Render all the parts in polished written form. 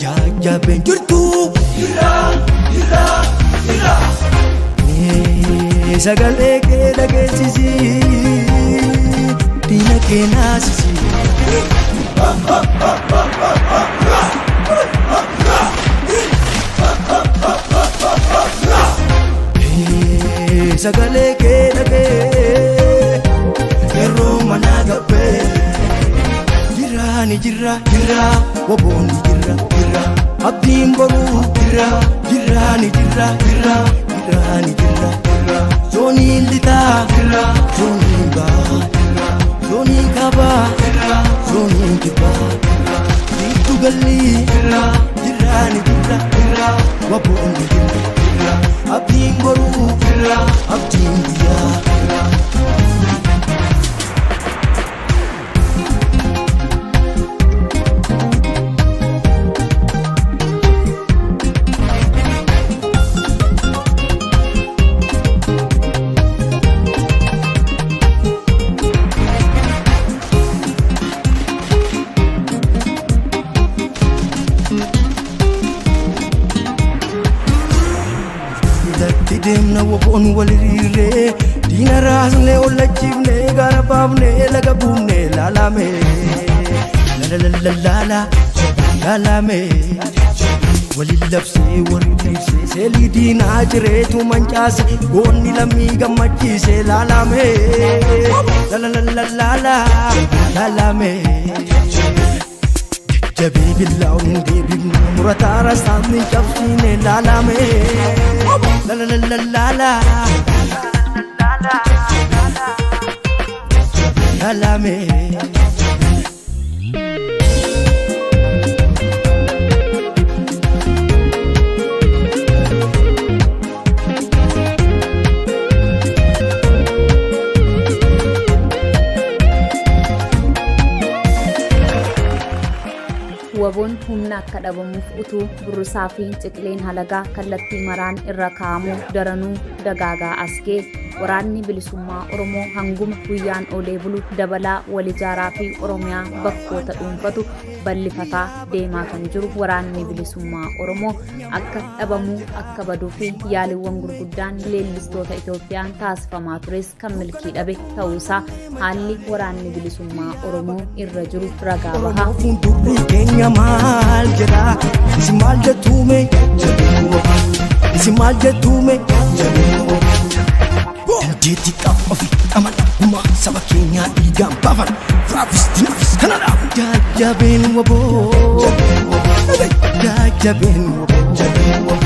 Jajjabeen jirtu jira jira jira sagalee kee dhageessisi diina kee naasisi. Sagalee kee dhagee yeroo manaa gabbee jira ni jira jira waboon ni jira jira abdiin boruu jira jira ni jira jira jira ni jira jira zooniin lixaa jira zooniin bahaa jira zooniin kaabaa jira zooniin kibbaa jira giddu galli jira jira ni jira jira waboon ni jira jira abdiin boruu jira abdiin biyyaa jira. Deemna waboon wal hiriirree diina raasnee ollachiifnee gaara baafnee laga buufnee laalame lalalala laalame waliin labsee warri dhiibsee seelii diinaa jireetu mancaase goonni lammii gammachiise laalame lalalala laalame. Jajjabee billaa'uun deebifne murataa rasaasni cabsiine laalame lalalala laalame. Waboon humna akka dhabamuuf utuu burrusaa fi ciqileen halagaa kallattii maraan irra kaa'amu daranuu dagaagaa as ga'e. Waraanni bilisummaa Oromoo hanguma guyyaan oolee bulu dabalaa wal ijaaraa fi Oromiyaa bakkoota dhuunfatu bal'ifataa deemaa kan jiru waraanni bilisummaa Oromoo akka dhabamuu akka baduu fi yaaliiwwan gurguddaan leellistoota Itoophiyaan taasifamaa tures kan milkii dhabe ta'uusaa haalli waraanni bilisummaa Oromoo irra jiru ragaa baha. Fuuldurri keenya maal jedha? Isin maal jettuume? Isin maal jettuume? Dandeettii qabu ofii amala gumaa saba keenyaa dhiigaan baafan firaafis diinaafis kana dhaabu. Jajjabeen waboo jajjabeen waboo.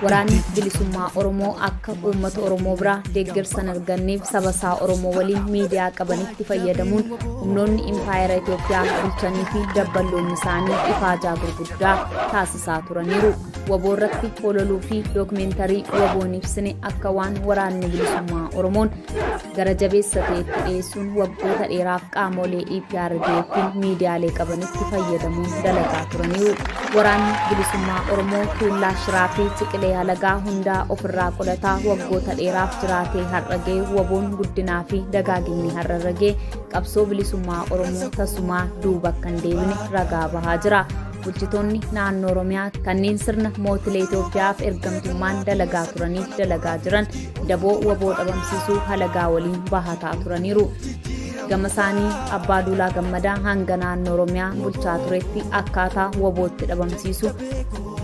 Waraanni bilisummaa Oromoo akka uummata Oromoo biraa deeggarsa hin arganneef saba isaa Oromoo waliin miidiyaa qabanitti fayyadamuun humnoonni impaayera Itoophiyaa bulchanii fi dabballoonni isaanii ifaajaa gurguddaa taasisaa turaniiru. Waboo irratti hololuu fi dookumentarii waboon ibsine akka waan waraanni bilisummaa Oromoon gara jabeessa ta'etti dhiyeessuun waggoota dheeraaf qaamolee EPRDF'n miidiyaalee qabanitti fayyadamuun dalagaa turaniiru. Waraanni bilisummaa Oromoo tuullaa shiraa fi ciqilee halagaa hundaa ofirraa qolataa waggoota dheeraaf jiraatee har'a ga'e waboon guddinaa fi dagaaginni har'a ga'e qabsoo bilisummaa Oromoo tasumaa duuba akka hin deebine ragaa bahaa jira. Bulchitoonni naannoo Oromiyaa kanneen sirna mootilee Itoophiyaaf ergamtummaan dalagaa turaniif dalagaa jiran daboo waboo dhabamsiisuu halagaa waliin bahataa turaniiru. Gama isaanii Abbaa Duulaa Gammadaa hanga naannoo Oromiyaa bulchaa turetti akkaataa wabootti dhabamsiisu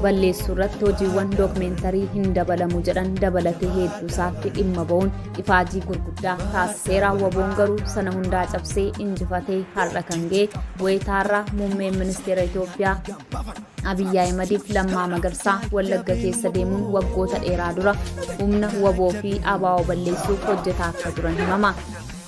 balleessuu irratti hojiiwwan dookumentarii hin dabalamu jedhan dabalatee hedduu isaatti dhimma ba'uun ifaajii gurguddaa taasiseera. Waboon garuu sana hundaa cabsee injifatee har'a kan ga'e wayitaarraa muummeen ministeera Itoophiyaa Abiyyi Ahimadiif Lammaa Magarsaa Wallagga keessa deemuun waggoota dheeraa dura humna waboo fi abaa'oo balleessuuf hojjetaa akka turan himama.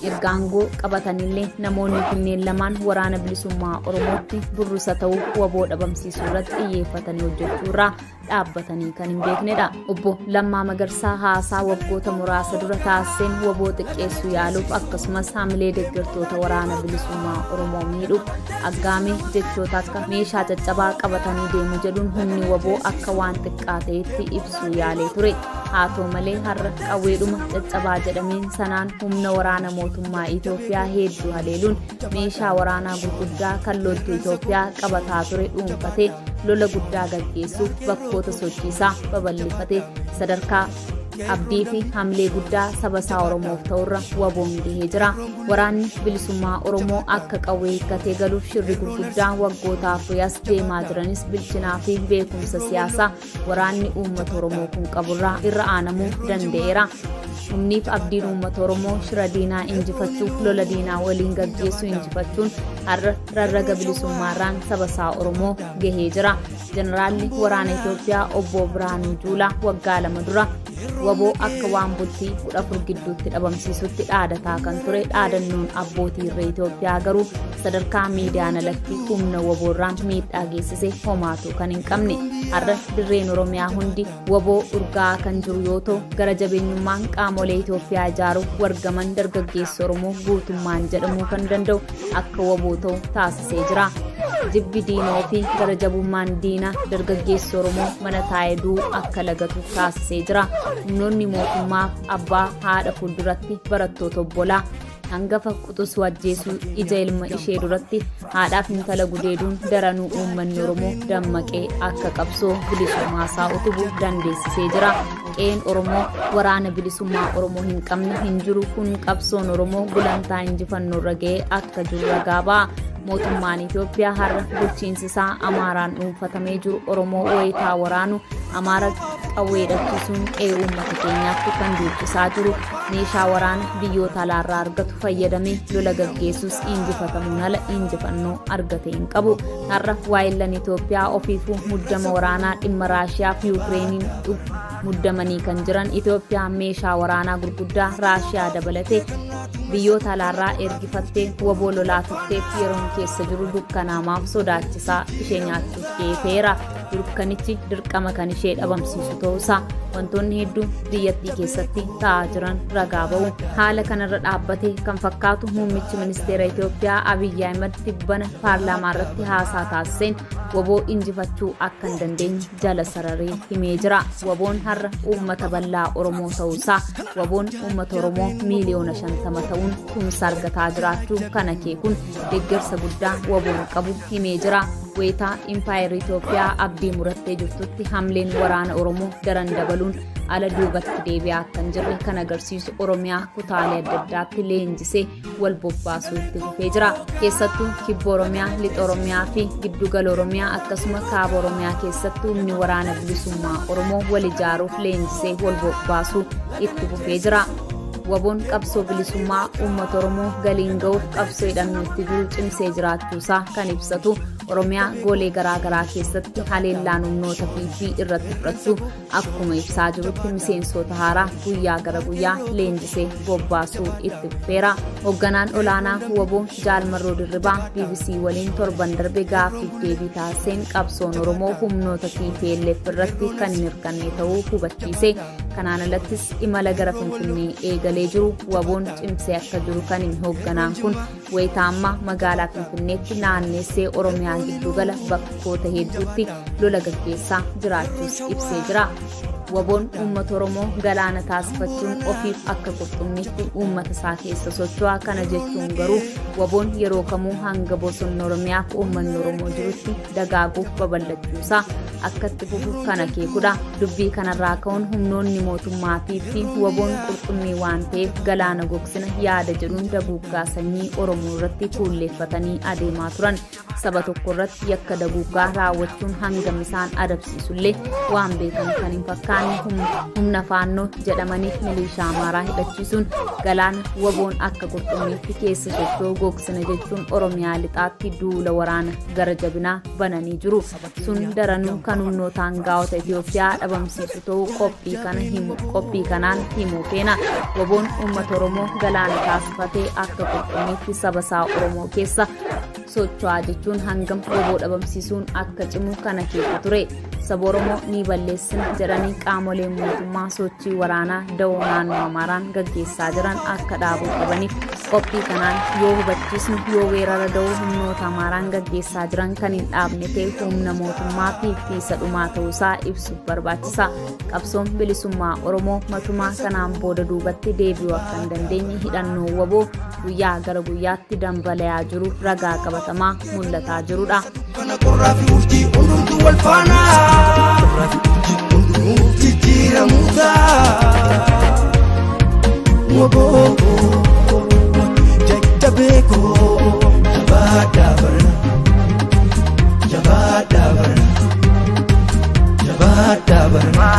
Erga aangoo qabatanillee namoonni kunneen lamaan waraana bilisummaa Oromootti burrusa ta'uu waboo dhabamsiisuu irratti xiyyeeffatanii hojjechuu irraa dhaabbatanii kan hin beeknedha. Obbo Lammaa Magarsaa haasaa waggoota muraasa dura taasiseen waboo xiqqeessuu yaaluuf akkasumas haamilee deeggartoota waraana bilisummaa Oromoo miidhuuf aggaamee jechoota akka meeshaa caccabaa qabatanii deemu jedhuun humni waboo akka waan xiqqaa ta'etti ibsuu yaalee ture. Haa ta'u malee har'a qawweedhuma caccabaa jedhameen sanaan humna waraana mootummaa Itoophiyaa hedduu haleeluun meeshaa waraanaa gurguddaa kan loltuu Itoophiyaa qabataa ture dhuunfatee lola guddaa gaggeessuuf bakkoota sochiisaa babal'ifatee sadarkaa abdii fi hamilee guddaa saba isaa Oromoof ta'urra waboon gahee jira. Waraanni bilisummaa Oromoo akka qawwee hiikkatee galuuf shirri gurguddaa waggoota afuriyaas deemaa jiranis bilchinaa fi beekumsa siyaasaa waraanni uummata Oromoo kun qaburraa irra aanamuu danda'eera. Humniif abdiin uummata Oromoo shira diinaa injifachuuf lola diinaa waliin gaggeessuu injifachuun har'a rarraga bilisummaarraan saba isaa Oromoo gahee jira. Jeneraalli waraana Itoophiyaa obbo Birhaanuu Juulaa waggaa 2 dura waboo akka waan bultii 14 gidduutti dhabamsiisutti dhaadataa kan ture dhaadannoon abbootii irree Itoophiyaa garuu sadarkaa miidiyaan alatti humna waboorraan miidhaa geessise homaatu kan hin qabne. Har'a dirreen Oromiyaa hundi waboo urgaa kan jiru yoo ta'u gara jabeenyummaan qaamolee Itoophiyaa ijaaruuf wargaman dargaggeessa Oromoo guutummaan jedhamuu kan danda'u akka waboo ta'u taasisee jira. Jibbi diinoo fi gara jabummaan diinaa dargaggeessa Oromoo mana taa'ee du'u akka lagatu taasisee jira. Humnoonni mootummaaf abbaa haadha fuulduratti barattoota obbolaa hangafa quxisuu ajjeesuu ija ilma ishee duratti haadhaaf intala gudeeduun daranuu uummanni Oromoo dammaqee akka qabsoo bilisummaa isaa utubu dandeessisee jira. Qe'een Oromoo waraana bilisummaa Oromoo hin qabne hin jiru kun qabsoon Oromoo gulantaa injifannoorra ga'ee akka jiru ragaa ba'a. Mootummaan Itoophiyaa har'a bulchiinsi isaa Amaaraan dhuunfatamee jiru Oromoo wayitaa waraanu Amaara qawwee hidhachiisuun qe'ee uummata keenyaatti kan duuchisaa jiru meeshaa waraana biyyoota alaarraa argatu fayyadamee lola gaggeessuus injifatamuun ala injifannoo argate hin qabu. Har'a waayillan Itoophiyaa ofiifuu muddama waraanaa dhimma Raashiyaa fi Yukireeniin muddamanii kan jiran Itoophiyaa meeshaa waraanaa gurguddaa Raashiyaa dabalatee biyyoota alaarraa ergifattee waboo lolaa turteef yeroon keessa jiru dukkanaamaaf sodaachisaa ishee nyaachuuf dhiyeefeera. Dukkanichi dirqama kan ishee dhabamsiisu ta'uusaa wantoonni hedduun biyyattii keessatti ta'aa jiran ragaa ba'u. Haala kanarra dhaabbatee kan fakkaatu muummichi ministeera Itoophiyaa Abiyyi Ahimad tibbana paarlaamaa irratti haasaa taasiseen waboo injifachuu akka hin dandeenye jala sararee himee jira. Waboon har'a uummata bal'aa Oromoo ta'uusaa waboon uummata Oromoo miiliyoona 50 ta'uun tumsa argataa jiraachuu kan akeekuun deeggarsa guddaa waboon qabu himee jira. Weetaa Impaayerri Itoophiyaa abdii murattee jirtutti hamleen waraana Oromoo daran dabaluun ala duubatti deebi'aa akka hin jirre kan agarsiisu Oromiyaa kutaalee adda addaatti leenjisee wal bobbaasuu itti fufee jira. Keessattuu kibba Oromiyaa, lixa Oromiyaa fi giddugala Oromiyaa akkasuma kaaba Oromiyaa keessatti humni waraana bilisummaa Oromoo wal ijaaruuf leenjisee wal bobbaasuu itti fufee jira. Waboon qabsoo bilisummaa uummata Oromoo galiin ga'uuf qabsoo hidhannootti jiru cimsee jiraachuusaa kan ibsatu Oromiyaa goolee garaagaraa keessatti haleellaan humnoota PP irratti fudhachuu akkuma ibsaa jirutti miseensota haaraa guyyaa gara guyyaa leenjisee bobbaasuu itti fufeera. Hoogganaan olaanaa waboo Jaalmarroo Dirribaa BBC waliin torban darbe gaaffiif deebii taasiseen qabsoon Oromoo humnoota TPLF irratti kan hin hirkanne ta'uu hubachiise. Kanaan alattis imala gara Finfinnee eegalee jiru waboon cimsee akka jiru kan hime hoogganaan kun wayitaa ammaa magaalaa Finfinneetti naanneessee Oromiyaa giddugala bakkoota hedduutti lola gaggeessaa jiraachuus ibsee jira. Waboon uummata Oromoo galaana taasifachuun ofiif akka qurxummiitti uummata isaa keessa socho'a. Kana jechuun garuu waboon yeroo kamuu hanga bosonni Oromiyaaf uummanni Oromoo jirutti dagaaguuf babal'achuusaa akka itti fufu kan akeekudha. Dubbii kanarraa ka'uun humnoonni mootummaa fi waboon qurxummii waan ta'eef galaana gogsina yaada jedhuun daguuggaa sanyii Oromoo irratti fuulleeffatanii adeemaa turan. Saba tokko irratti yakka daguuggaa raawwachuun hangam isaan adabsiisullee waan beekan kan hin fakkaanne humna faannoo jedhamaniif milishaa Amaaraa hidhachiisuun galaana waboon akka qurxummiitti keessa socho'u gogsina jechuun Oromiyaa lixaatti duula waraana gara jabinaa bananii jiru. Sun daranuu kan humnoota hangaa'ota Itoophiyaa dhabamsiisu ta'uu qophii kana himu qophii kanaan himuu feena. Waboon uummata Oromoo galaana taasifatee akka qurxummiitti saba isaa Oromoo keessa socho'aa jechuun hangam waboo dhabamsiisuun akka cimu kana keessa ture. Saba Oromoo ni balleessina jedhanii qaamoleen mootummaa sochii waraanaa da'oo naannoo Amaaraan gaggeessaa jiran akka dhaabuu qabaniif qophii kanaan yoo hubachiisnu yoo weerara da'oo humnoota Amaaraan gaggeessaa jiran kan hin dhaabne ta'e humna mootummaa fi fiisa dhumaa ta'uusaa ibsuuf barbaachisa. Qabsoon bilisummaa Oromoo matumaa kanaan booda duubatti deebi'uu akka hin dandeenye hidhannoo waboo guyyaa gara guyyaatti dambalayaa jiru ragaa qabatamaa mul'ataa jirudha. Kana qorraa fi urjii hundumtuu wal faana. Qorraa fi urjii hundumtuu jijjiiramuu ta'a. Waboo jajjabee koo jabaadhaa barana. Jabaadhaa barana. Jabaadhaa barana.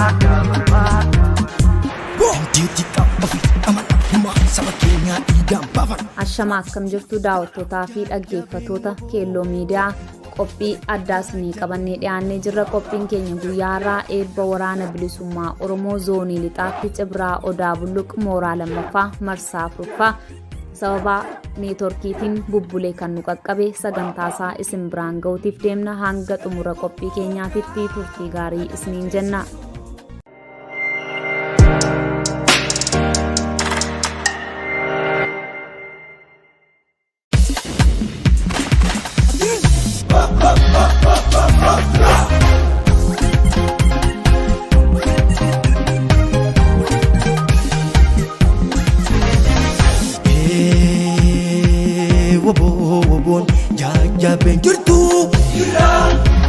Dandeettii qaba ofiif amanamummaa saba keenyaa dhiigaan baafan. Ashama akkam jirtu daawwattootaa fi dhaggeeffattoota keelloo miidiyaa qophii addaa isinii qabannee dhiyaannee jirra. Qophiin keenya guyyaa har'aa eebba waraana bilisummaa Oromoo zoonii lixaatti Cibraa Odaa Bulluq mooraa lammaffaa marsaa afuraffaa sababa neetworkiitiin bubbulee kan nu qaqqabe sagantaasaa isin biraan ga'uutiif deemna. Hanga xumura qophii keenyaatitti turtii gaarii isiniin jenna. Waboo waboon jajjabeen jirtu. Jira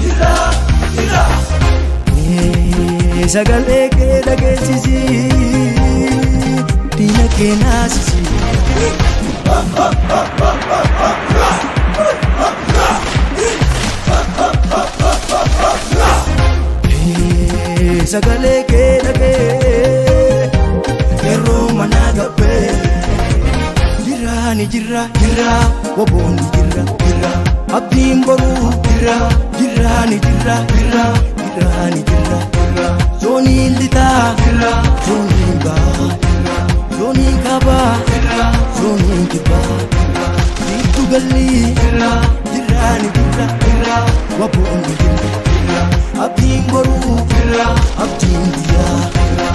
jira jira. Sagalee kee dhageessisi diina kee naasisi. Sagalee kee dhagee yeroo manaa gabbee. Jira ni jira jira waboon ni jira jira abdiin boruu jira jira ni jira jira jira ni jira jira zooniin lixaa jira zooniin bahaa jira zooniin kaabaa jira zooniin kibbaa jira giddu galli jira jira ni jira jira waboon ni jira jira abdiin boruu jira abdiin biyyaa jira.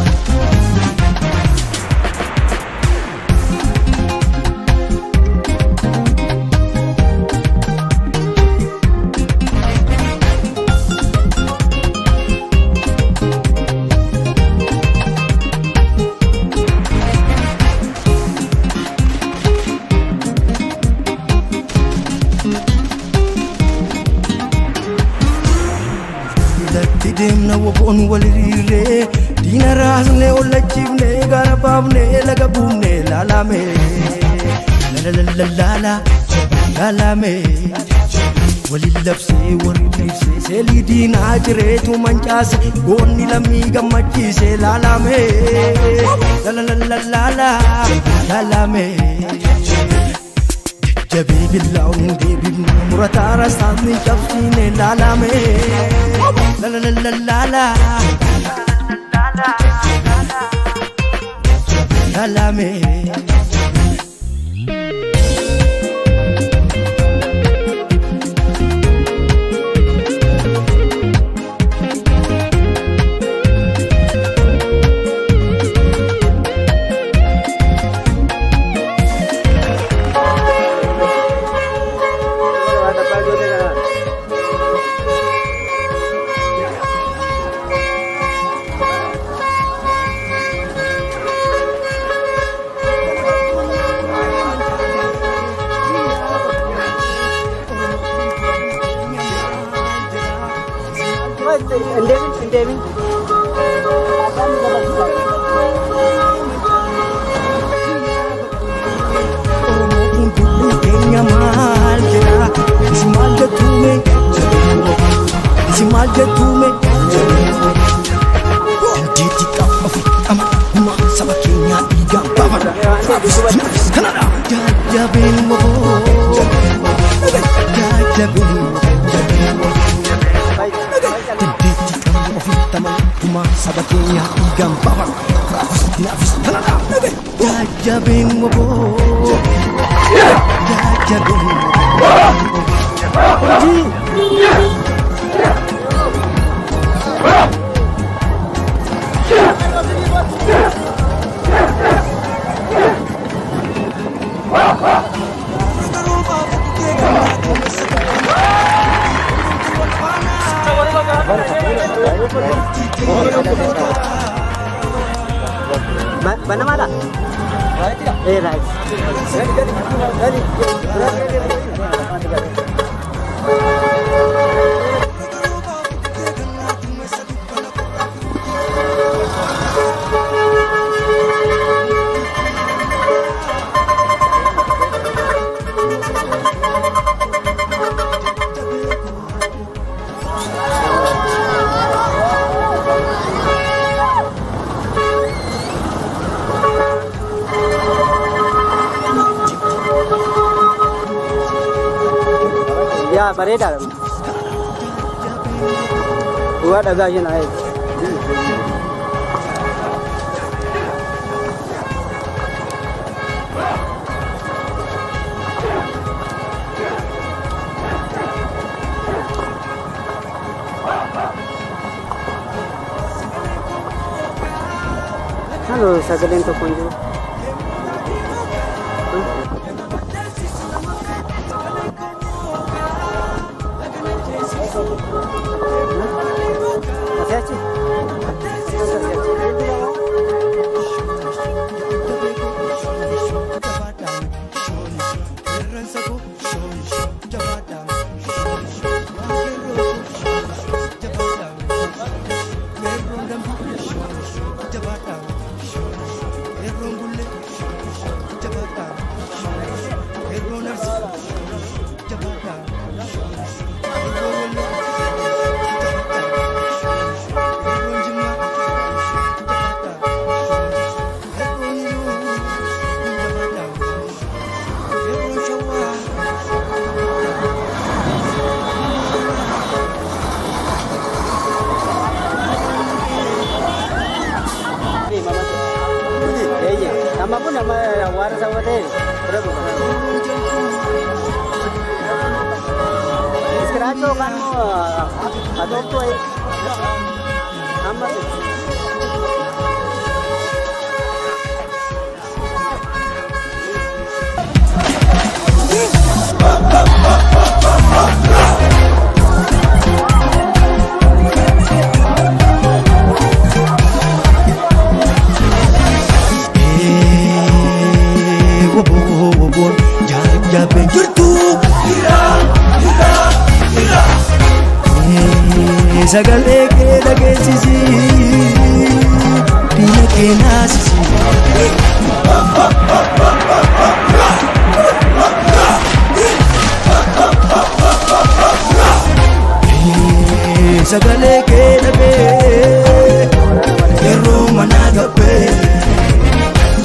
Latti deemna waboon wal hiriirree diina raasnee ollachiifnee gaara baafnee laga buufnee laalame lalalalaala laalame waliin labsee warri dhiibsee seelii diinaa jireetu mancaase goonni lammii gammachiise laalame lalalalaala laalame. Jajjabee billaa'uun deebifne murataa rasaasni cabsiine laalame lalalalaala laalame. Deemin Oromoo kun dubbii keenya maal jedha? Isin maal jettu Jettuume dandeettii qabu ofitti amana, gumaa saba keenyaa dhiigaan baafana. Firaafis kanadha. Jajjabeen waboo, jajjabeen dandeettii qabu ofitti amana, gumaa saba keenyaa dhiigaan baafana. Firaafis dinaafis kanadha. Jajjabeen waboo, jajjabeen waboo. Banamala? Eh, right. Yaa, bareedaadha. Dhugaa dhagaa isheen haa eegu. Halo, sagaleen tokko hin jiru. Asii achi. Asii achi. Nama pun nama waras sama teh. Berapa? Scratch kan atau tu ay. Amma. Woboon jajjabeen jirtu. Sagalee kee dhageessisi, diina kee naasisi. Sagalee kee dhabee yeroo manaa gabbee.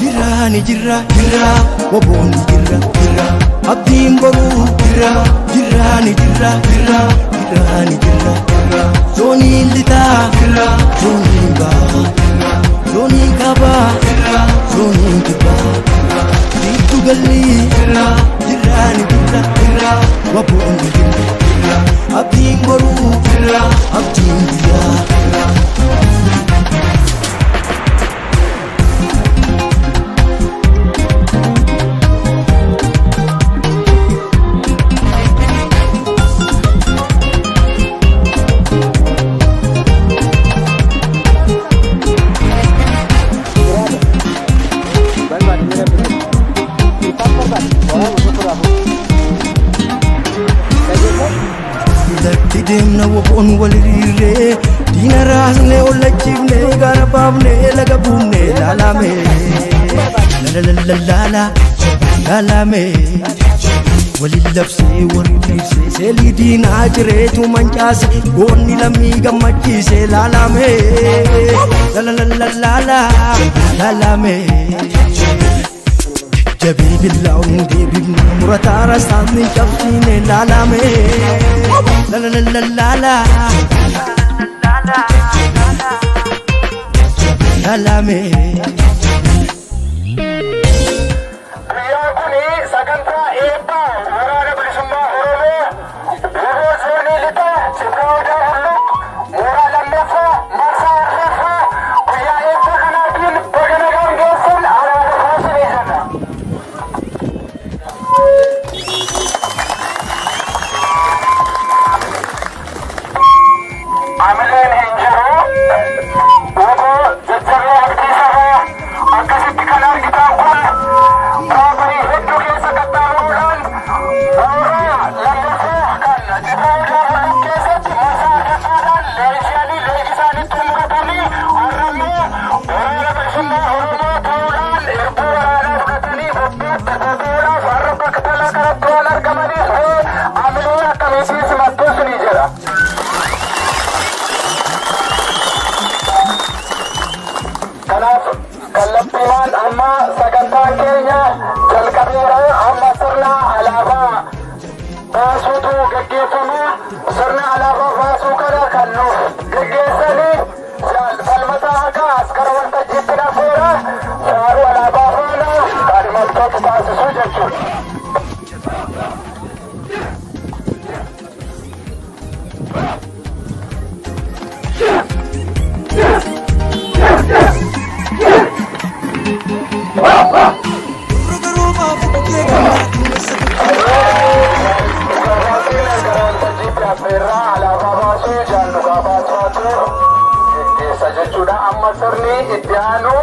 Jira ni jira jira, woboon jira jira, abdiin boruu jira. Jira ni jira jira, jira ni jira jira, zooniin lixaa jira, zooniin bahaa jira, zooniin kaabaa jira, zooniin kibbaa jira, giddu galli jira. Jira ni jira jira, woboon jira jira, abdiin boruu jira, abdiin biyyaa jira. Barbaade mira bitu. Ifaan barbaade. Waa muka kuraafuu. Dhageessee? Latti deemna woboon wal hiriirree, diina raasnee, ollachiifnee, gaara baafnee, laga buufnee, laalame lalalala laalame. Waliin labsee waliin ibsee seelii diinaa jireetu mancaase goonni lammii gammachiise laalame lalalalaala laalame. Jajjabii billaa'uun deebifne murataa rasaasni cabsiine laalame lalalalaala laalame. Guyyaan kun sagantaa eebbaa Waraana Bilisummaa Oromoo Woboo Zoonii Lixaa Cibraa Odaa Hulluuq mooraa lammaffaa marsaa arfaffaa guyyaa eebbaa kanaatiin baga nagaan geessan alaabaa faasinii jenna. Amileen hin jiru. Woboo jajjabee abdii sabaa akkasitti kan argitan kun baaburii hedduu keessa qaxxaamuruudhaan mooraa lammaffaa kan Cibraa Odaa Hulluuq keessatti marsaa arfaffaadhaan leenji'anii leenji isaanii xumuratanii har'a immoo Waraana Bilisummaa Oromoo ta'uudhaan irbuu waraanaa fudhatanii bobbaatti bobba'uudhaaf har'a bakka balaa kanatti waan argamaniif mee amilee akkamiitiin simattuu isinii jedha. Kanaaf kallattiimaan amma sagantaan keenya jalqabeera. Amma sirna alaabaa baasuutu gaggeeffama. Sirna alaabaa baasuu kana kan nuuf gaggeessani Jaal Falmataa Haqaa as gara waltajjiitti dhafeera. Faaruu alaabaa faana kaadhimamtoota taasisuu jechuudha. Gara waltajjiitti affeerraa alaabaa baasuu Jaal Dhugaa Baasaatu geggeessa jechuudha. Amma sirni itti aanu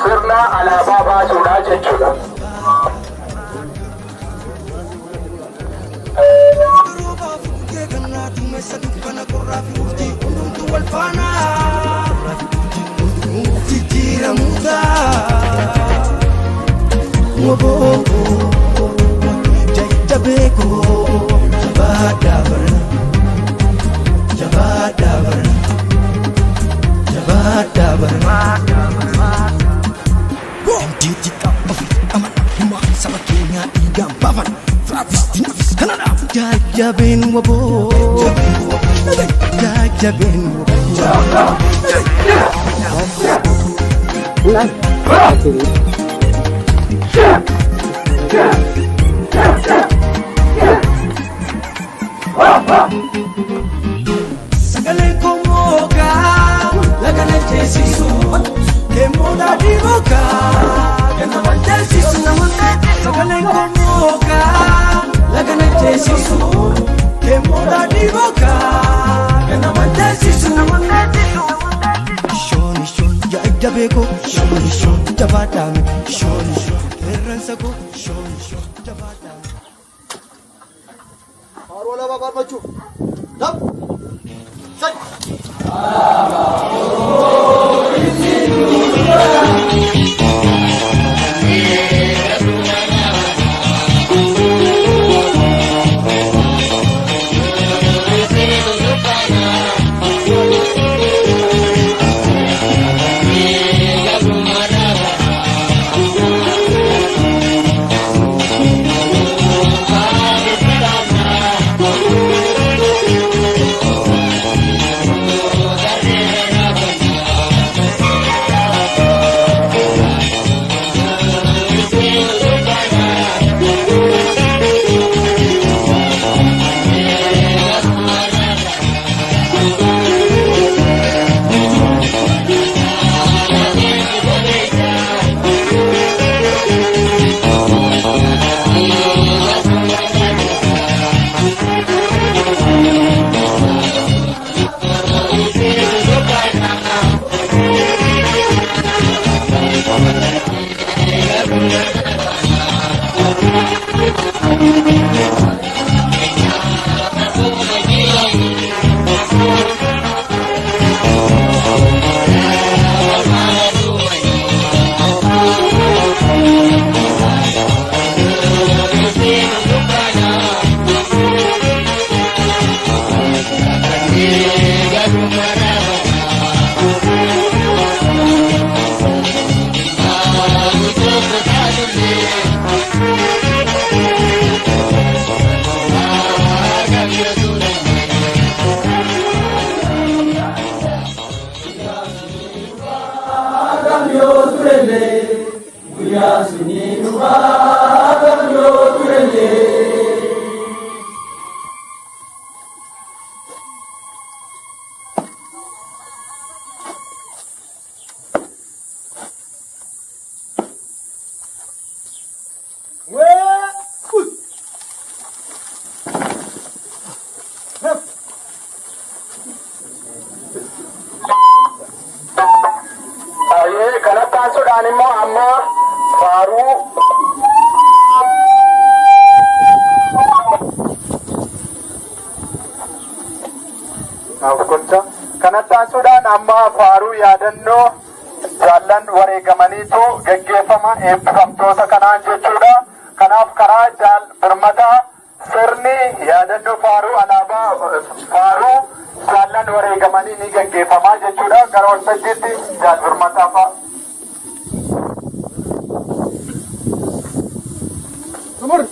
sirna alaabaa baasuudha jechuudha. Jajjabeen waboo jajjabeen waboo. Sagalee komookaa laga na ceesisu keemmoo daadhii bookaa kan nama ceesisu. Sagalee komookaa laga na ceesisu keemmoo daadhii bookaa kan nama ceesisu. Shoon shoon jajjabee koo shoon shoon jabaadhaan shoon shoon qeerransa koo shoon shoon jabaadhaan. Faaruu alaabaa faarfachuuf. Lama. Sadi. Thank you. aansuudhaan immoo amma faaruu Gocha kanatti aansuudhaan amma faaruu yaadannoo jaallan wareegamaniitu geggeeffama eebbifamtoota kanaan jechuudha. Kanaaf karaa jaal birmataa sirni yaadannoo faaruu alaabaa faaruu jaallan wareegamanii ni geggeeffamaa jechuudha. Gara waltajjiitti jaal birmataa fa'a. Sumur.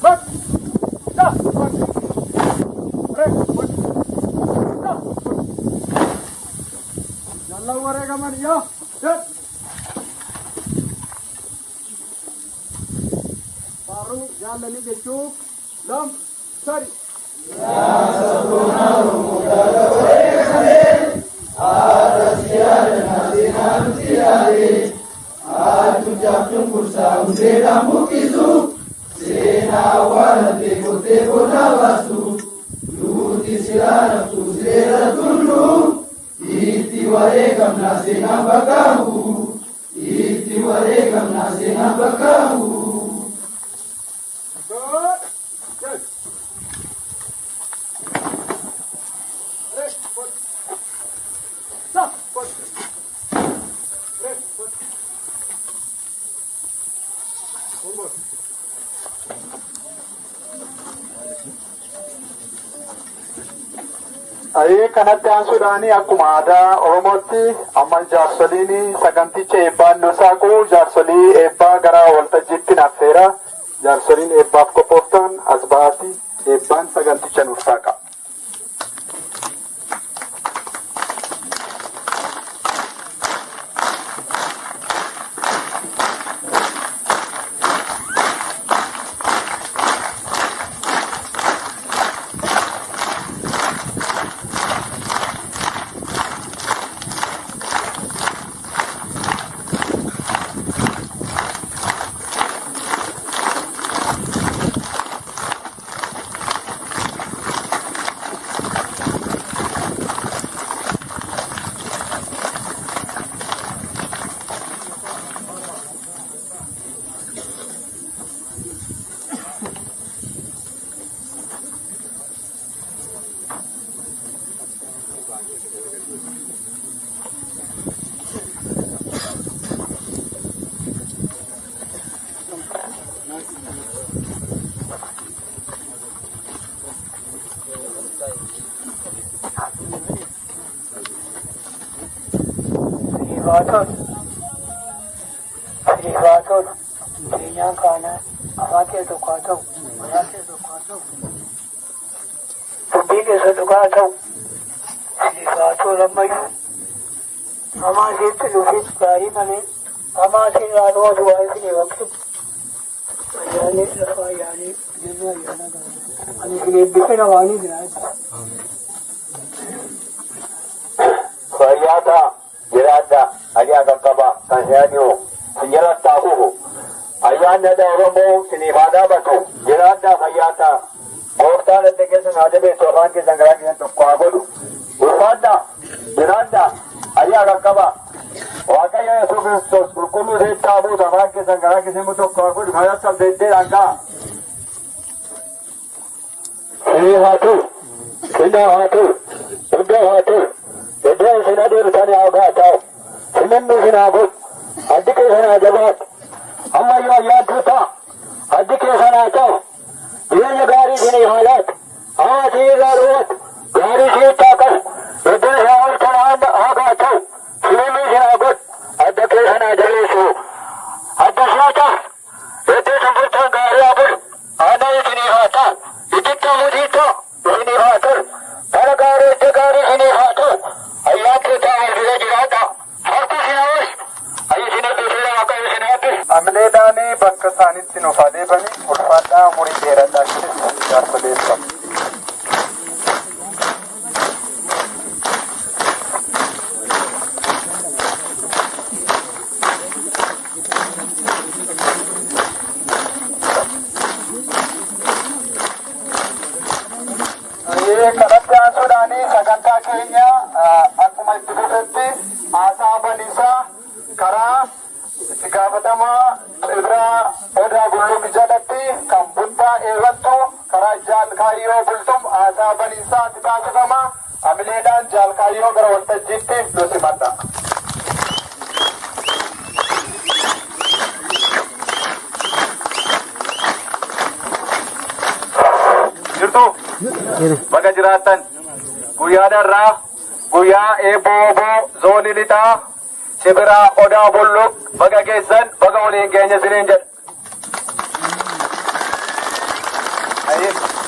Bak. Da. Bak. Rek. Bak. Da. Bak. Jaallan wareegaman yaa. Jedh. Faaruu jaallanii jechuuf lam sadi. Good. Good. Rek. Bak. Da. Bak. Rek. Bak. Olmaz. Ayee kanatti aansuudhaan akkuma aadaa Oromootti amma jaarsoliin saganticha eebbaan nu saaqu jaarsolii eebbaa gara waltajjiitti naffeera. Jaarsoliin eebbaaf qophooftan as ba'aati eebbaan saganticha nuuf saaqa. Siriibaatota. Siriibaatota. Jireenyaan kaanaa afaan kee tokko haa ta'u, mataa kee tokko haa ta'u, dubbii keessa dhugaa haa ta'u. Siriibaatota ammayyuu hamaa isitti dhufin gaarii malee hamaa isin ilaaluu waa isin waqtin. Ayyaanee lafa ayyaanee jennu ayyaana gaarii. Ani isin eebbisee nawaanii jira. Fayyaa ta'a jiraadhaa ayyaa qaqqabaa kan si'aadhi'u sin jalatti haa kufu. Ayyaanni aadaa Oromoo siniif haa dhaabatu jiraadhaa fayyaa ta'a. Gooftaan adda keessan haa jabeessu afaan keessan garaa keessan tokko haa godhu. Ulfaadhaa jiraadhaa ayyaa qaqqabaa. Waaqayyo Yesuus Kiristoos qulqulluu isheetti haa buusu afaan keessan garaa keessan immoo tokko haa godhu. Fayyaa sabdeeddeedhaan ga'a. Sinii haa ta'u, sinaa haa ta'u, iddoo haa ta'u, iddoo isin adeemtan haa haa ta'u, siminni isin haa godhu, addi keessan haa jabaatu, ammayyuu ayyaantuu ta'a, addi keessan haa ta'u, jireenya gaarii isinii haa laatu, hamaa isinii irraa dhowwatu, gaarii isinitti haa qabu, iddoo isin ooltan haa haa ta'u, siminni isin haa godhu, adda keessan haa jabeessu, adda isinii ta'u, iddoo isin bultan gaarii haa bulu. Aanaa isiniif haa ta'u, itittuu mutiittoo isiniif haa ta'u, bara gaarii iddoo gaarii isiniif haa ta'u, ayyaantuu ta'a wal bira jiraadha. Harki isin haa oolchu, ayyi isin eebbisuudha Waaqayyo isin haa eebbisu. Amileedhaan bakka isaanitti nuuf haa deebanii ulfaadhaa umurii dheeradhaa isinis jaarsolee eebbifama. Kanatti aansuudhaan sagantaa keenya akkuma itti fufetti haasaa baniisaa karaa itti gaafatamaa Cibraa Odaa Bulluq jalatti kan buttaa eebattu karaa Jaalkaayyoo Bultum haasaa baniisaa itti taasifama. Amileedhaan Jaalkaayyoo gara waltajjiitti nu simadha. Jirtu baga jiraattan guyyaa darraa guyyaa eeboo zoonii lixaa Cibraa Odaa Bulluq baga geessan baga waliin keenya isiniin jedha.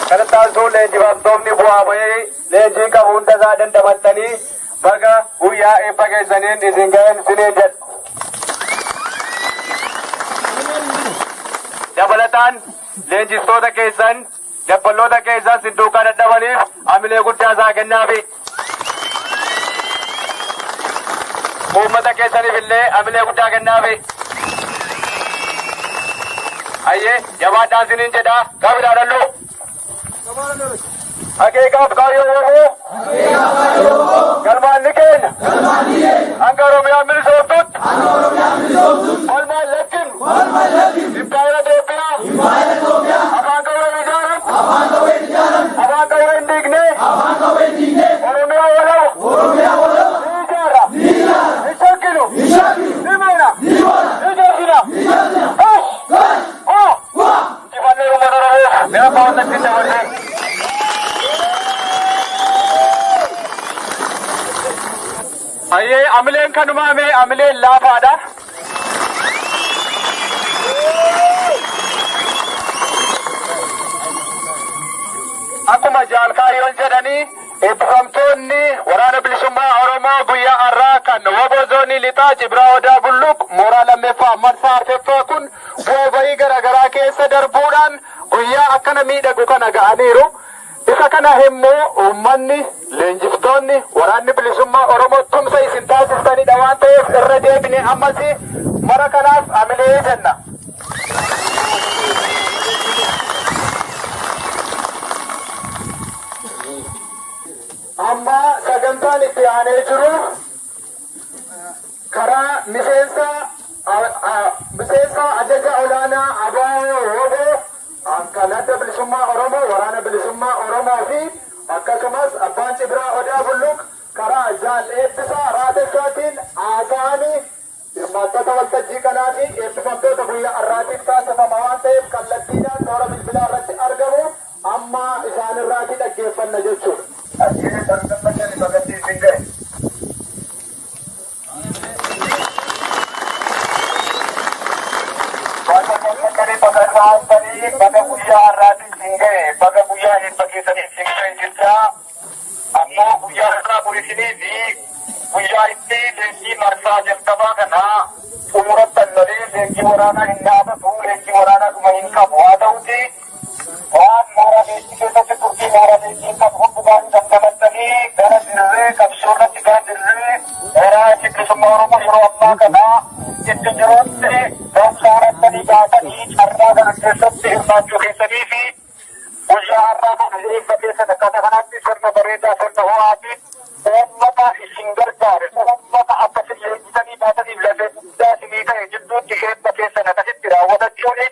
Kanatti aansuun leenjifamtoonni bu'aa bahii leenjii qabu hunda isaa dandamattanii baga guyyaa eebba keessaniin isin ga'een isiniin jedha. Dabalataan leenjistoota keessan dabballoota keessan sin duukaa dadhabaniif hamilee guddaa isaa kennaafi. Uummata keessaniif illee hamilee guddaa kennaafi. Ayyee jabaadhaan isiniin jedha gaafii dhalluu. Akeekaaf kaayyoo yommuu galmaan ni keenya hanga Oromiyaan bilisoomtutti falmaan lakkin Impaayera Itoophiyaa afaan qawween ijaaran afaan qawween diignee Oromiyaa walaba ni ijaarra ni shakkinu ni moona ni jabsina. Injifannoo uummata Oromoof mi'a abbaa waltajjii dabarsee. Ayyee amileen kanumaa mee amileen laafaadha. Akkuma Jaalkaayyoon jedhanii eebbifamtoonni waraana bilisummaa Oromoo guyyaa har'aa kan Waboo zoonii lixaa Cibraa Odaa Bulluq mooraa lammeeffaa marsaa arfeffaa kun bu'aa bahii garaagaraa keessa darbuudhaan guyyaa akkana miidhagu kana ga'aniiru. Isa kana immoo uummanni leenjiftoonni waraanni bilisummaa Oromoo tumsa isin taasistanidha waan ta'eef irra deebine ammas mara kanaaf amilee jenna. Amma sagantaan itti aanee jiru karaa miseensa ajaja olaanaa ABO Waboo kan adda bilisummaa Oromoo waraana bilisummaa Oromoo fi akkasumas abbaan Cibraa Odaa Bulluq karaa Jaal Eebbisaa Raatessaatiin haasa'anii hirmaattota waltajjii kanaa fi eebbifamtoota guyyaa har'aatiif taasifama waan ta'eef kallattiidhaan toora bilbilaa irratti argamu amma isaan irraatii dhaggeeffanna jechuudha. Ayyee barnammatani bagatti isin ga'e. Baga gammaddanii baga irraantanii baga guyyaa har'aatiin isin ga'e baga guyyaa eebba keessanii isin ga'e jecha ammoo guyyaa har'aa kun isinii fi guyyaa itti leenjii marsaa jalqabaa kana xumurattan malee leenjii waraanaa hin dhaabatu leenjii waraanaa dhuma hin qabu haa ta'uti waan mooraa leenjii keessatti turtii mooraa leenjii hin qabu hundumaa dandamattanii gara dirree qabsoo irratti gara dirree mooraa bilisummaa Oromoo yeroo ammaa kana itti jirutti ga'umsa horattanii baatanii carraa kana keessatti hirmaachuu keessanii fi guyyaa har'aa kana eebba keessan akkaataa kanatti sirna bareedaa sirna ho'aatiin uummata isin gargaare uummata akka isin leenjisanii baataniif lafee guddaa isinii ta'e jidduutti eebba keessan akkasitti raawwatachuun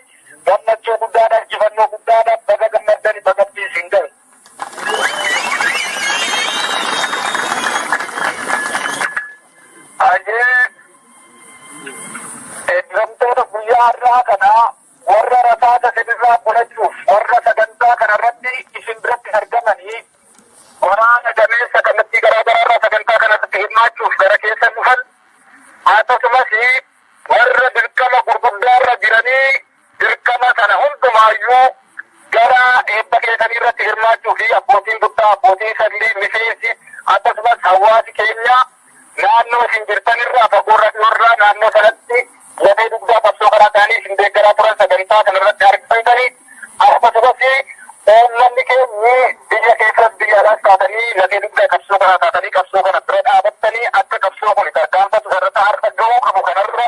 gammachuu guddaadha injifannoo guddaadha baga gammaddanii bagatti isin ga'e. Ayyee eebbifamtoota guyyaa har'aa kana warra rasaasa isinirraa qolachuuf warra sagantaa kanarratti isin biratti argamanii waraana gameessa kallattii garaa garaarraa sagantaa kanarratti hirmaachuuf gara keessan dhufan akkasumas warra dirqama gurguddaarra jiranii dirqama sana hundumaayyuu gara eebba keessanii irratti hirmaachuu fi abbootiin buttaa abbootiin saglii miseensi akkasumas hawaasi keenya naannoo isin jirtanirraa fagoorra dhiyoorraa naannoo sanatti lafee dugdaa qabsoo karaa ta'anii isin deeggaraa turan sagantaa kanarratti argamtanii akkasumas uummanni keenyi biyya keessas biyya alaas taatanii lafee dugdaa qabsoo karaa taatanii qabsoo kana bira dhaabattanii akka qabsoo kun tarkaanfatu irratti har'a ga'uu qabu kanarra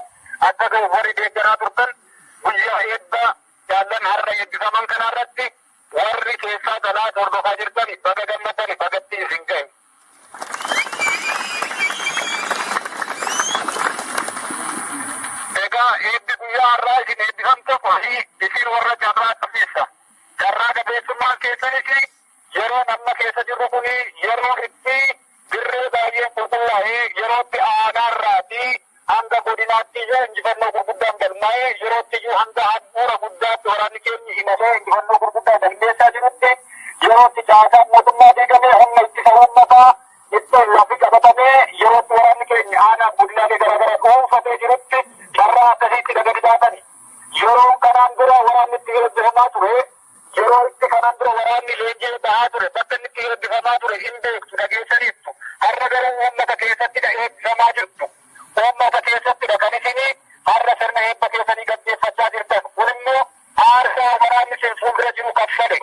akka ga'u warri deeggaraa turtan guyyaa eebba jaallan har'a eebbifaman kanarratti warri keessaa galaa hordofaa jirtan baga gammaddani bagatti isin ga'e. Kuni isin warra carraa qabeessa. Carraa qabeessummaan keessanis yeroo amma keessa jirru kun yeroo itti dirree baay'een qulqullaa'ee, yeroo itti aanaarraati hanga godinaatti iyyuu injifannoo gurguddaan galmaa'ee, yeroo itti iyyuu hanga handhuura guddaatti waraanni keenya himatee injifannoo gurguddaa galmeessaa jirutti, yeroo itti caasaan mootummaa diigamee humna ittisa uummataa itti lafi qabatamee, yeroo itti waraanni keenya aanaa godinaalee garaagaraa dhuunfatee jirutti carraa akkasiitti gadi baatani. Yeroo kanaan dura waraanni itti eebbifamaa ture, yeroo itti kanaan dura waraanni leenjii bahaa ture, bakka inni itti eebbifamaa ture hin beektu, dhageessaniittu. Har'a garuu uummata keessattidha eebbifamaa jirtu. Uummata keessattidha kan isinii har'a sirna eebba keessanii gaggeeffachaa jirtan. Kun immoo aarsaa waraanni isin fuuldura jiru kaffale.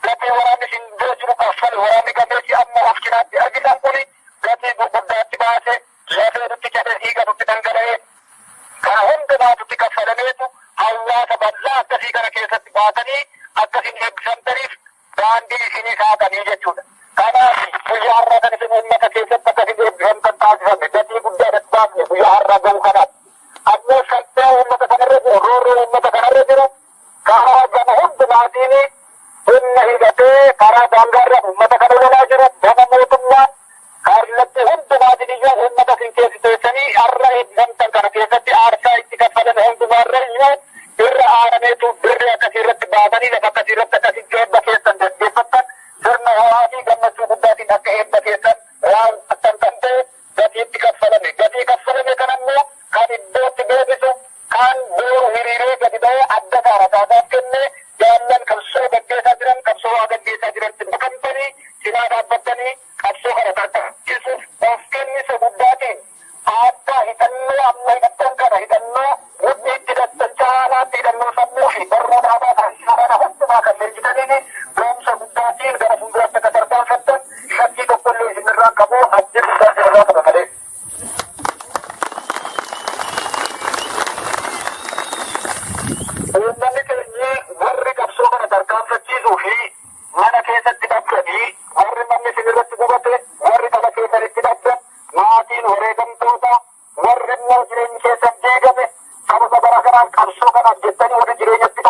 Gatii waraanni isin dura jiru kaffale. Waraanni gameessi amma of cinaatti argitan kuni gatii gurguddaatti baase, lafeetutti cabe, dhiigatutti dhangala'ee, kana hundumaatutti kaffalameetu hawaasa bal'aa akkasii kana keessatti baatanii akkasiin eebbifamtaniif daandii isinii saaqanii jechuudha. Kanaaf guyyaa har'aa kan isin uummata keessatti akkasiin eebbifamtan taasifame gatii guddaa baafne guyyaa har'aa ga'uu kanaaf. Ammoo salphaa uummata kanarra jiru, roorroo uummata kanarra jiru karaa gama hundumaatiin humna hidhatee karaa daangaarra uummata kana lolaa jiru gama mootummaa kallattii hundumaatiin iyyuu uummata isin keessa teessanii har'a eebbifamtan kana keessatti aarsaa itti kaffalame hundumaarra iyyuu irra aanameetu dirree akkasii irratti baatanii lafa akkasii irratti akkasii eebba keessan gaggeeffattan, sirna ho'aa fi gammachuu guddaatiin akka eebba keessan raawwattan kan ta'e gatiitti kaffalame. Gatii kaffalame kan ammoo kan iddootti deebisu, kan booru hiriiree gadi ba'ee adda saara saasaaf kennee jaallan qabsoo gaggeessaa jiran, qabsoo waa gaggeessaa jiranitti makamtanii cinaa dhaabbattanii qabsoo kana tarkaanfachiisuuf of kennisa guddaatiin akka hidhannoo amma hidhattan kana, hidhannoo mudhii itti hidhattan caalaatti hidhannoo sammuu fi barruu dhaabaa kan kana hundumaa kan leenjitaniin ga'umsa guddaatiin gara fuulduraatti akka tarkaanfattan shakkii tokkollee isinirraa qabu, abdii guddaa isinirraa qaba malee. Uummanni keenyi warri qabsoo kana tarkaanfachiisuu fi mana keessatti dhabdanii, warri manni isin irratti gubate, warri dhala keessanitti dhabdan, maatiin wareegamtoota, warri immoo jireenyi keessan diigame sababa garaa qabsoo kanaaf jettanii warri jireenyatti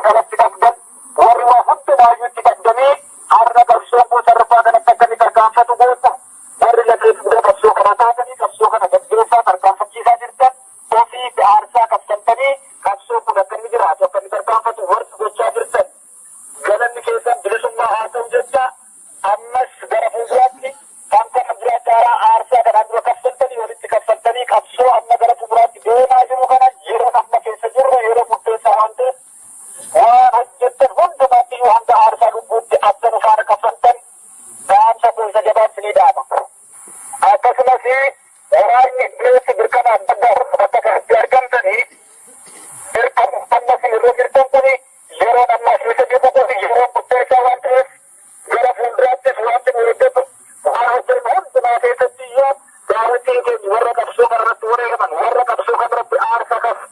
dhalatti dhabdan, warri waa hundumaayyuu itti dhabdanii har'a qabsoon kun sadarkaa kanatti akka inni tarkaanfatu gootan, warri lafee fuula qabsoo kana taatanii qabsoo kana gaggeessaa tarkaanfachiisaa jirtan, ofii aarsaa kaffaltanii qabsoo kun akka inni jiraatu, akka inni tarkaanfatu warri gochaa jirtan, galanni keessan bilisummaa haa ta'u jecha, ammas gara fuulduraatti kan kana dura caalaa aarsaa kanaan dura kaffaltanii walitti kaffaltanii qabsoo amma gara fuulduraatti deemaa jiru kana, yeroo amma keessa jirru yeroo murteessaa waan ta'eef, waan hojjettan hundumaatti iyyuu hanga aarsaa lubbuutti akka nu faana kaffaltan dhaamsa keessa jabaatti ni dhaama. Akkasumas waraanni dhiyeessi dirqama adda addaa bakka kanatti argamtanii dirqama amma isin irra jirtan kuni, yeroo ammaa keessa jirru kun yeroo murteessaa waan ta'eef, gara fuulduraattis wanti nu eeggatu, waan hojjennu hundumaa keessatti iyyuu daawwitiin keenya warra qabsoo kanarratti wareegaman, warra qabsoo kanarratti aarsaa kaf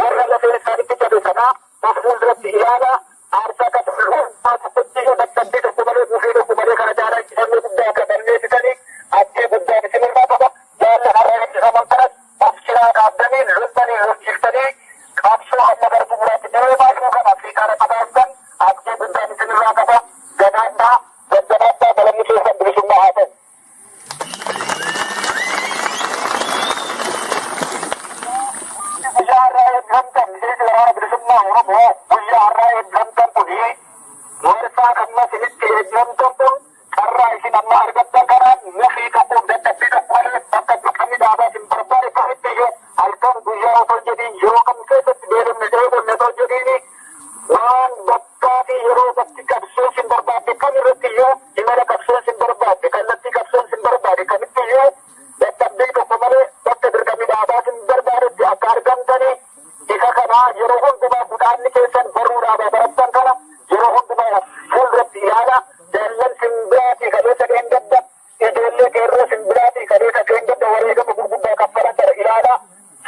warra lafeen isaanitti cabe sanaa of fuulduratti ilaalaa, aarsaa kaffalu hundumaa tokkotti iyyuu dadhabbii tokko malee, gufii tokko malee kana caalaa injifannoo guddaa akka galmeessitanii abdii guddaan isinirraa qaba. Jaallan har'a eebbifaman kanas of cinaa dhaabdanii loltanii lolchiftanii qabsoo amma gara xumuraatti deemaa jiru kana fiixaan akka baastan abdii guddaan isinirraa qaba. Jabaadhaa, jajjabaadhaa, galanni keessan bilisummaa haa ta'u. Guyyaa har'aa eebbifamtan, miseensi Waraana Bilisummaa Oromoo guyyaa har'aa eebbifamtan kuni, marsaa amma isinitti eebbifamtan kun, carraa isin amma argattan kanaan mufii tokkoof dadhabbii tokko malee bakka dirqamni dhaabaa isin barbaade kamitti iyyuu halkan guyyaa otoo hin jedhiin, yeroo kam keessatti, beelofne dheebonne otoo hin jedhiin, waan bakkaa fi yeroo bakki qabsoon isin barbaadde kam irratti iyyuu, imala qabsoon isin barbaadde, kallattii qabsoon isin barbaade kamitti iyyuu dadhabbii tokko malee bakka dirqamni dhaabaa isin barbaadetti akka argamtanii isa kana yeroo hundumaa kudhaanni keessan barruu dhaabaa barattan kana yeroo hundumaa fuulduratti ilaala. Jaallan simbiraatii kaleessa dheengadda, ijoollee qeerroo simbiraatii kaleessa dheengadda wareegama gurguddaa kaffalan sana ilaala.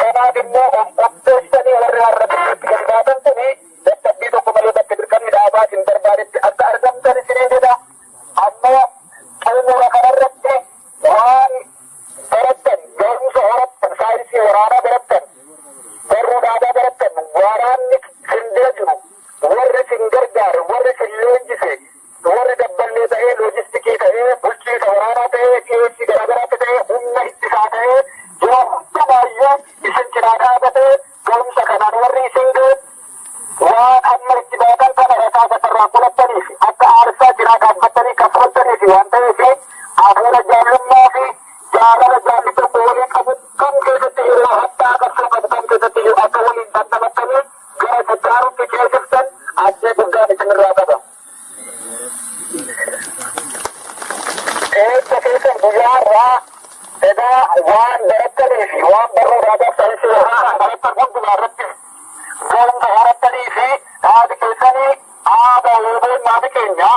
Sanaaf immoo of qopheessanii warri har'a dirreetti gadi baatan kuni dadhabbii tokko malee bakka dirqamni dhaabaa isin barbaadetti akka argamtan isiniin jedha. Ammoo xumura kanarratti waan barattan, ga'umsa horattan, saayinsii waraanaa barattan, barruu dhaabaa barattan, waraanni sin kaffaltaniif, akka aarsaa jiraa dhaabbattanii kaffaltaniif waan ta'eef, hafuura jaallummaa fi jaalala jaalli tokko walii qabu kam keessatti yeroo hadhaa qabsoo qabu kam keessatti iyyuu akka waliin dhandhamattanii gara sattaarutti ceesiftan abdii guddaan isinirraa qaba. Eebba keessan guyyaa har'aa egaa waan barattanii fi waan barruu raagaaf saayinsii irraa barattan hundumaa irratti ga'umsa horattanii fi dhaabbi keessanii aadaa WBOn maatii keenya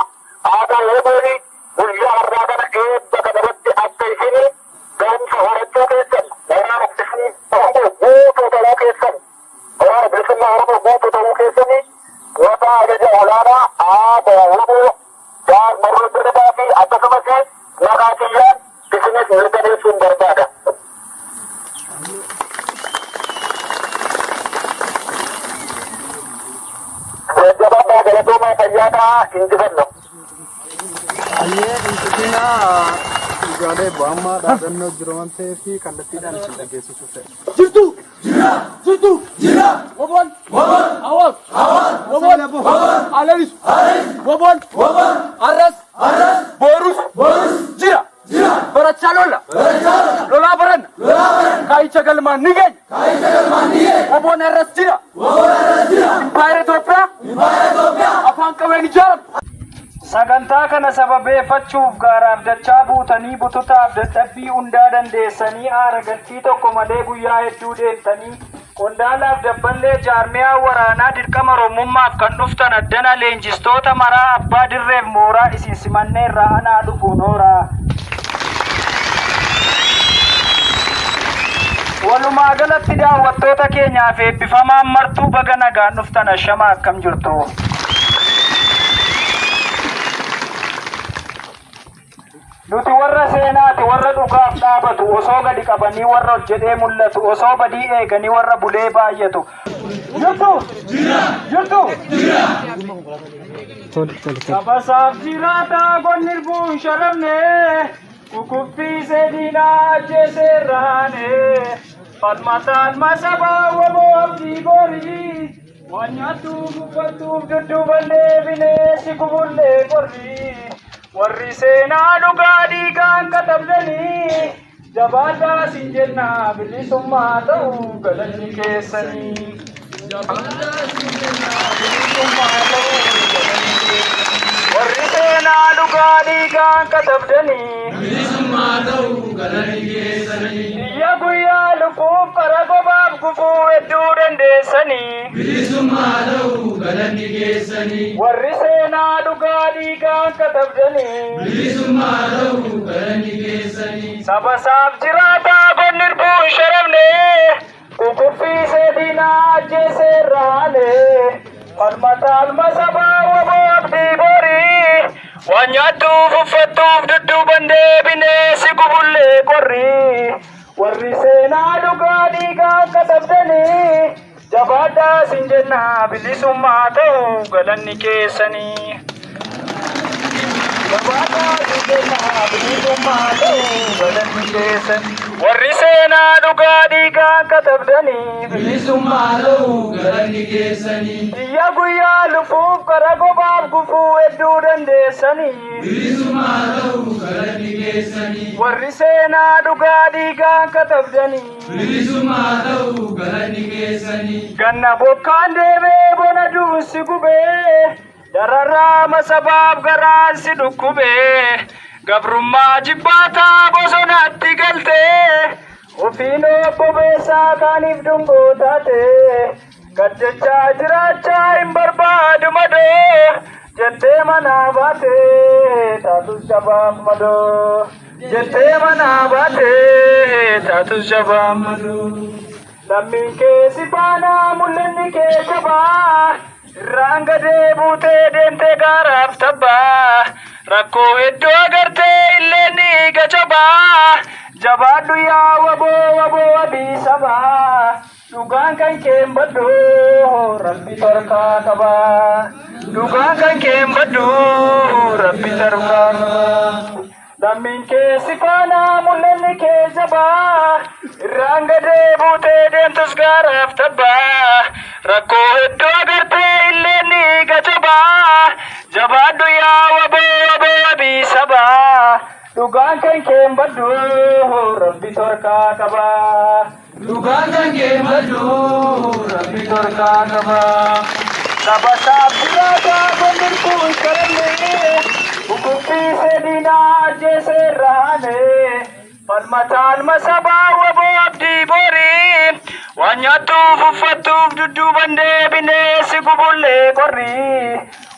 aadaa WBOn guyyaa har'aa kana eebba kana irratti akka isin ga'umsa horachuu keessan, waraana bilisummaa Oromoo guutuu ta'uu keessan, waraana bilisummaa Oromoo guutuu ta'uu keessanii maqaa ajaja olaanaa aadaa WBO Jaal Marroo Dirribaa fi akkasumas maqaa kiyyaan isinis mirkaneessuun barbaada. Jajjabaadhaa, galatoomaa, fayyaa ta'aa, injifanno. Ayyee, injifinaa dhugaalee amma dhaadannoo jiru waan ta'eef kallattiidhaan isin dhageessisuuf ta'e. Jirtu! Jira! Jirtu! Jira! WBOn! WBOn! Hawaas! Hawaas! WBOn! WBOn! Alanis! Alanis! WBOn! WBOn! Arras! Arras! Borus! Borus! Jira! Jira! Barachaa lola! Barachaa lola! Lolaa baranna! Lolaa baranna! Kaayicha galmaan ni geenya! Kaayicha galmaan ni geenya! WBOn arras jira! WBOn arras jira! Impaayera Itoophiyaa! Impaayera Itoophiyaa! Afaan qawween ijaaramu! Sagantaa kana sababeeffachuuf gaaraaf dachaa buutanii, bututaaf dadhabbii hundaa dandeessanii, aara galfii tokko malee guyyaa hedduu deemtanii, qondaalaaf dabballee jaarmiyaa waraanaa dirqama Oromummaaf kan dhuftan addana, leenjistoota maraa abbaa dirreef mooraa isin simanneerraa, anaa dhufu nooraa. Walumaa galatti daawwattoota keenyaaf eebbifamaan martuu baga nagaan dhuftan, ashama, akkam jirtu? Nuti warra seenaati, warra dhugaaf dhaabatu, osoo gadi qabanii warra hojjedhee mul'atu, osoo badii eeganii warra bulee baay'atu. Jirtu! Jirtu! Sabasaaf jiraataa gonni irbuun sharamne, kukuffisee diinaa ajjeeseerraane, falmataan masabaa WBO abdii borii, waan nyaattuuf uffattuuf dudduuban deebinee si gubullee qorrii. Warri seenaa dhugaa dhiigaan katabdanii, jabaadhaa sin jenna, bilisummaa ta'uu galanni keessanii. Jabaadhaa sin jenna, bilisummaa ta'uu galanni keessanii. Warri seenaa dhugaa dhiigaan katabdanii. Bilisummaa ta'uu galanni keessanii. Iyya guyyaa lubbuuf qara gobaaf gufuu hedduu dandeessanii. Bilisummaa ta'uu galanni keessanii. Warri seenaa dhugaa dhiigaan katabdanii. Bilisummaa ta'uu galanni keessanii. Saba isaaf jiraataa gonni irbuu hin sharamne, kukuffisee diinaa ajjeeseerraane, falmataan masabaa WBO abdii borii, waan nyaattuuf uffattuuf dudduuban deebinee si gubullee qorrii. Warri seenaa dhugaa dhiigaan katabdanii, jabaadhaa sin jenna, bilisummaa ta'uu galanni keessanii. Jabaadhaa sin jenna, bilisummaa ta'uu galanni keessanii. Warri seenaa dhugaa dhiigaan katabdanii. Bilisummaa ta'uu galanni keessanii. Iyya guyyaa lufuuf qara gobaaf gufuu hedduu dandeessanii. Bilisummaa ta'uu galanni keessanii. Warri seenaa dhugaa dhiigaan katabdanii. Bilisummaa ta'uu galanni keessanii. Ganna bokkaan deebee bona duunsi gubee, dararraa masabaaf garaan si dhukkubee, gabrummaa jibbaataa bosonatti galtee, ofiin obbobeessaa kaaniif dungoo taate, gaddechaa jiraachaa hin barbaadu madoo jettee manaa baate, taatus jabaaf madoo, jettee manaa baate, taatus jabaaf madoo. Lammiin kee si faana, mul'anni kee jabaa, irraan gadee buutee deemtee gaaraaf tabbaa, rakkoo hedduu agartee illee ni gajabaa, jabaadhu yaa WBO, WBO wabii sabaa, dhugaan kan kee hin baddu, rabbi tarkaa qabaa, dhugaan kan kee hin baddu, rabbi tarkaa qabaa. Lammiin kee si faana mul'anni kee jabaa. Irraan gadee buutee deemtus gaaraaf tabbaa. Rakkoo hedduu agartee illee ni gajabaa. Jabaadhu yaa waboo waboo wabii sabaa. Dhugaan kan kee hin baddu rabbi torkaa qabaa. Dhugaan kan kee hin baddu rabbi torkaa qabaa. Saba isaaf jiraataa gondirkuun karanne. Kukuffisee diinaa ajjeesee irraane. Falmataan masabaa waboo abdii borii. Waan nyaattuuf uffattuuf dudduuban deebinee si gubullee qorri.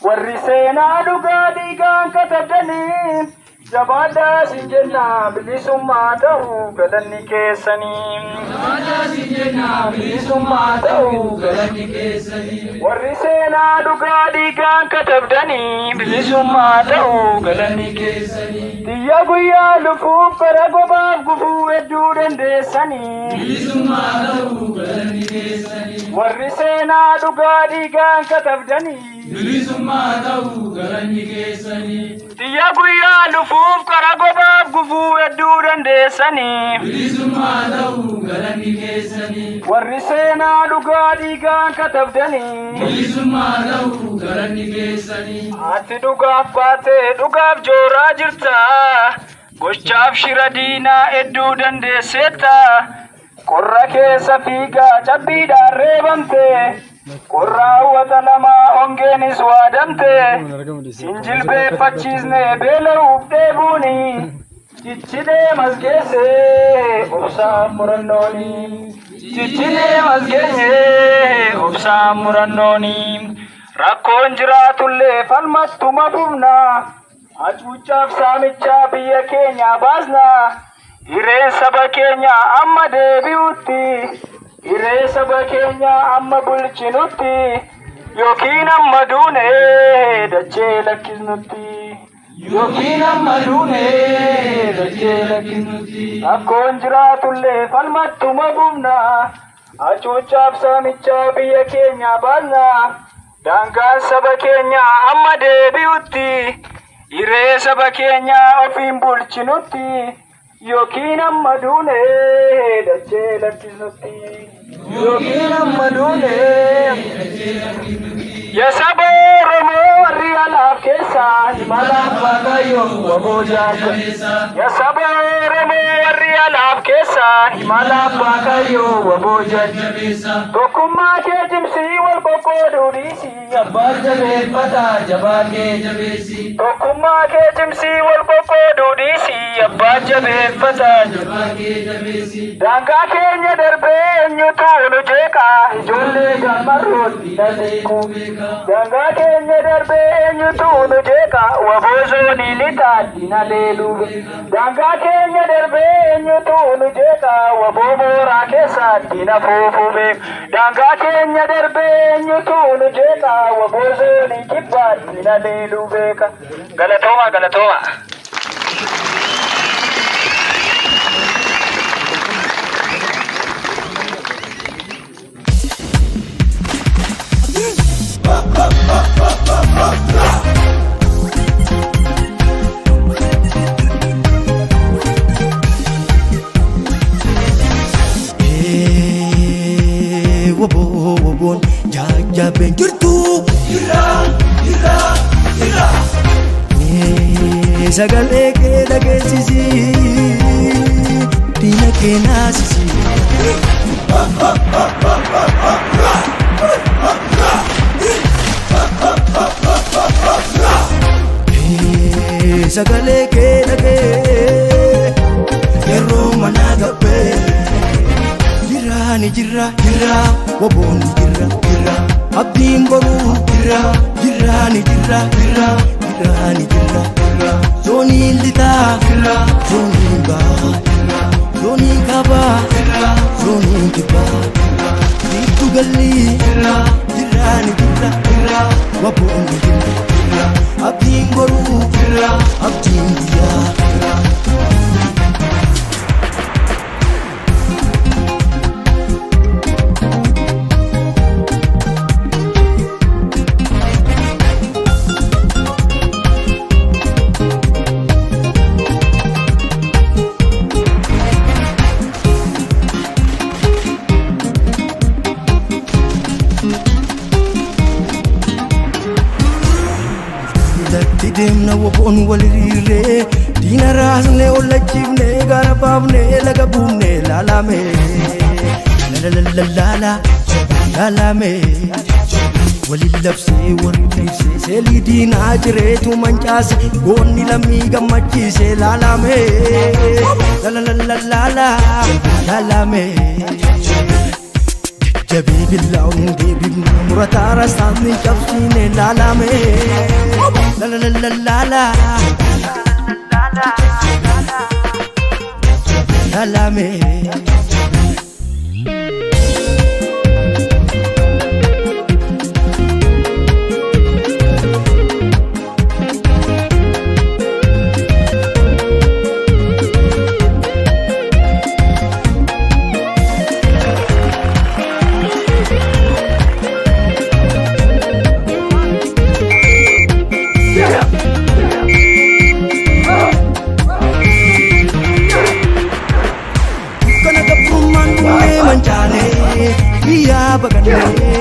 Warri seenaa dhugaa dhiigaan katabdanii. Jabaadhaa siin jenna bilisummaa ta'uu galanni keessanii. Jabaadhaa siin jenna bilisummaa ta'uu galanni keessanii. Warri seenaa dhugaa dhiigaan katabdanii bilisummaa ta'uu galanni keessanii. Xiyya guyyaa lufuuf kara gobaaf gufuu hedduu dandeessanii. Bilisummaa ta'uu galanni keessanii. Warri seenaa dhugaa dhiigaan katabdanii. Bilisummaa ta'uu galanni keessanii. Xiyya guyyaa lufuuf kara gobaaf gufuu hedduu dandeessanii. Bilisummaa ta'uu galanni keessanii. Warri seenaa dhugaa dhiigaan katabdanii. Bilisummaa ta'uu galanni keessanii. Ati dhugaaf baatee dhugaaf jooraa jirta. Gochaaf shira diinaa hedduu dandeesseetta. Qorra keessa fiigaa cabbiidhaan reebamte. Qorra hawwata lamaa hongeenis waadamte. Sin jilbeeffachiisne beela'uuf dheebuuni. Ciccilee masgeesse obsaan murannooni. Ciccilee masgeenye obsaan murannooni. Rakkoon jiraatullee falmattuma fufna. Hacuuccaaf saamichaa biyya keenya baasna. Hireen saba keenya amma deebi'utti. Hiree saba keenya amma bulchinutti. Yookiin amma duune dachee lakkisnutti. Yookiin amma duune dachee lakkisnutti. Rakkoon jiraatullee falmattuma fufna. Hacuuccaaf saamichaa biyya keenya baasna. Daangaan saba keenya amma deebi'utti. Hiree saba keenya ofiin bulchinutti. Yookiin amma duune dachee lakkisnutti. Yookiin amma duune. Ya saba Oromoo warri alaaf keessaa himala Waaqayyoo waboo jaabba. Ya saba Oromoo warri alaaf keessaa himala Waaqayyoo waboo jaabba. Tokkummaa kee cimsii wal qoqqooduu dhiisii Abbaa jabeeffataa jabaa kee jabeessi. Tokkummaa kee cimsii wal qoqqooduu dhiisii abbaa jabeeffataa Jabaa kee jabeessi. Daangaa keenya darbee eenyutu nu jeeqa ijoollee gammarrootti dhabeeku. Daangaa keenya darbee eenyutu nu jeeqa waboo zoonii lixaa diina leeluu. Daangaa keenya darbee eenyutu nu jeeqa waboo mooraa keessaa diina fuufuu beeku. Daangaa keenya darbee eenyutu nu jeeqa waboo zoonii kibbaa diina leeluu beeka. Galatooma galatooma. Waboo waboon jajjabeen jirtu. Jira jira jira. Sagalee kee dhageessisi diina kee naasisi. Sagalee kee dhagee yeroo manaa gabbee. Jira ni jira jira waboon ni jira jira abdiin boruu jira jira ni jira jira jira ni jira jira zooniin lixaa jira zooniin bahaa jira zooniin kaabaa jira zooniin kibbaa jira giddu galli jira jira ni jira jira waboon ni jira jira abdiin boruu jira abdiin biyyaa jira. Ni deemna woboon wal hiriirree diina raasnee ollachiifnee gaara baafnee laga buufnee laalame lalalala laalame waliin labsee warri dhiibsee seelii diinaa jireetu mancaase goonni lammii gammachiise laalame lalalala laalame. Jajjabee billaa'uun deebifne murataa rasaasni cabsiine laalame lalalala laalame. Kana gabrummaan dhumee mancaanee biyyaa baqannee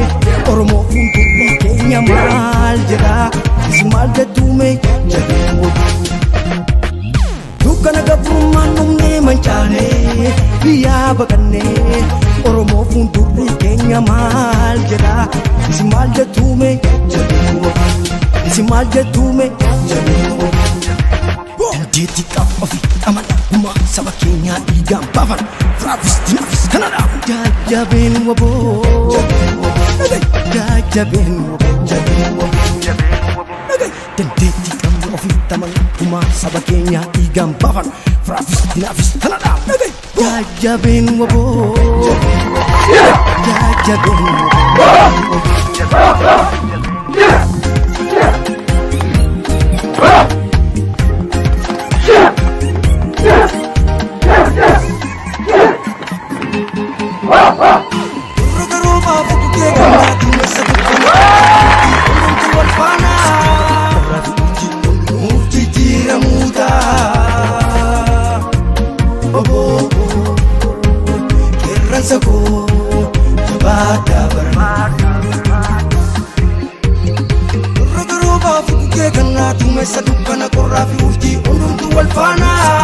Oromoo fuuldurri keenya maal jedhaa isin maal jettuume jajjabee Dukkana gabrummaan dhumnee mancaanee biyyaa baqannee Oromoo fuuldurri keenya maal jedhaa isin maal jettuume jajjabee isin maal jettuume jajjabee Dandeettii qabu ofii amana gumaa saba keenyaa dhiigaan baafan firaafis dinaafis kanadha. Jajjabeen waboo jajjabeen waboo dandeettii qabnu ofii amana gumaa saba keenyaa dhiigaan baafan firaafis dinaafis kanadha. Jajjabeen waboo jajjabeen waboo. Dukkana qorraa fi urjii hundumtuu wal faana.